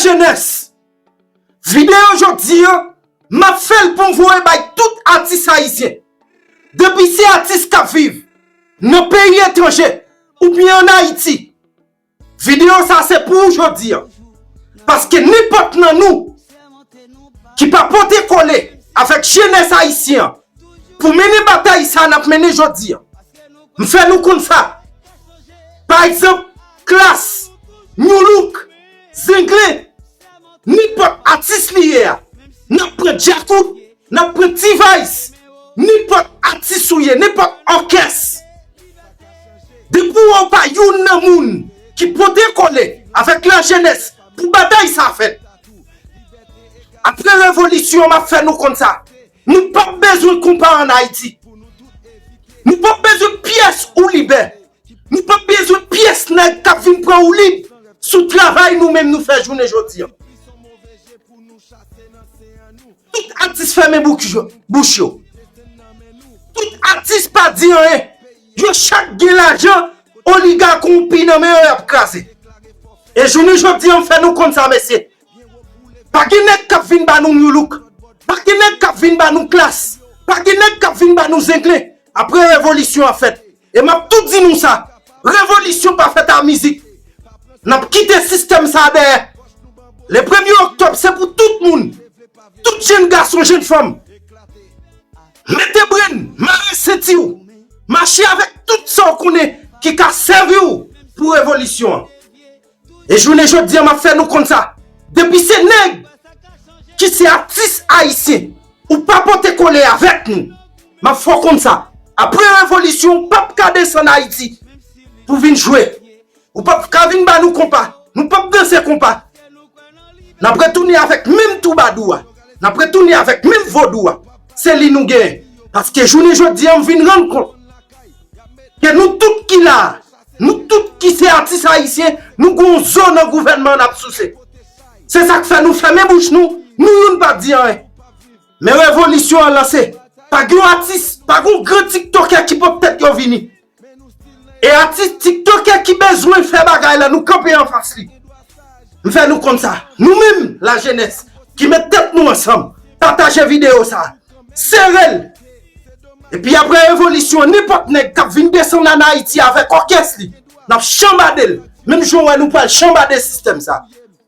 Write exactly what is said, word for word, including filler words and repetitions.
Jenès. Videyo jodi a, m ap fè l pou m voye bay tout atis ayisyen. Depi se atis k ap viv nan peyi etranje oubyen ann Ayiti, videyo sa se pou ou jodi a. Paske nenpòt nan nou ki pa pote kole avèk jenès ayisyen an pou mennen batay sa n ap mennen jodi a. M fè nou konn sa. Pa egzanp, Klass, Nu Look, Zenglen, nenpòt atis li ye a, n ap pran Djakout, n ap pran T-Vice, nenpòt atis ou ye, nenpòt òkès. Depi w pa youn nan moun ki pote kole avèk lajenès pou batay sa fèt. Apre revolisyon, m ap fè nou konn sa. Nou p ap bezwen konpa ann Ayiti. Nou p ap bezwen pyès Oulibè. Nou p ap bezwen pyès nèg k ap vin pran woulib sou travay nou menm nou fè jounen jodi a. Tout atis fèmen bouch yo, bouch yo. Tout atis pa di anyen. Yo chak gen lajan, oliga kowonpi nan men yo y ap kraze. E jounen jodi a, m fè nou konn sa, mesye. Pa gen nèg k ap vin ba nou Nu Look. Pa gen nèg k ap vin ba nou Klass. Pa gen nèg k ap vin ba nou Zenglen. Apre revolisyon an fèt. E m ap tou di nou sa. Revolisyon pa fèt a mizik. N ap kite sistèm sa dèyè. Le premye oktòb, se pou tout moun. Tout jenn gason, jenn fanm. Mete brenn, mare senti w. Mache avèk tout sa w konnen ki ka sèvi w pou revolisyon an. E jounen jodi a, m ap fè nou konn sa. Depi se nèg ki se atis ayisyen, ou pa pote kole avèk nou, m ap fè w konn sa. Apre revolisyon, ou p ap ka desann Ayiti pou vin jwe. Ou p ap ka vin ba nou konpa. Nou p ap danse konpa. N ap retounen avèk menm twoubadou a. N ap retounen avèk menm vodou a. Se li nou genyen. Paske jounen jodi a, m vin rann kont ke nou tout ki la a, nou tout ki se atis ayisyen, nou gon zo nan gouvènman n ap souse. Se sa k fè nou fèmen bouch nou, nou youn pa di anyen. Men revolisyon an lanse. Pa gen yon atis, pa gen yon gran tiktokè ki pot tèt yo vini. E atis tiktokè ki bezwen fè bagay la, nou kanpe anfas li. M fè nou konn sa. Nou menm, lajenès, ki met tèt nou ansanm, pataje videyo sa. Sere l. Epi apre revolisyon, nenpòt nèg k ap vin desann ann Ayiti avèk òkès li, n ap chanbade l. Menm jan w wè nou pral chanbade sistèm sa.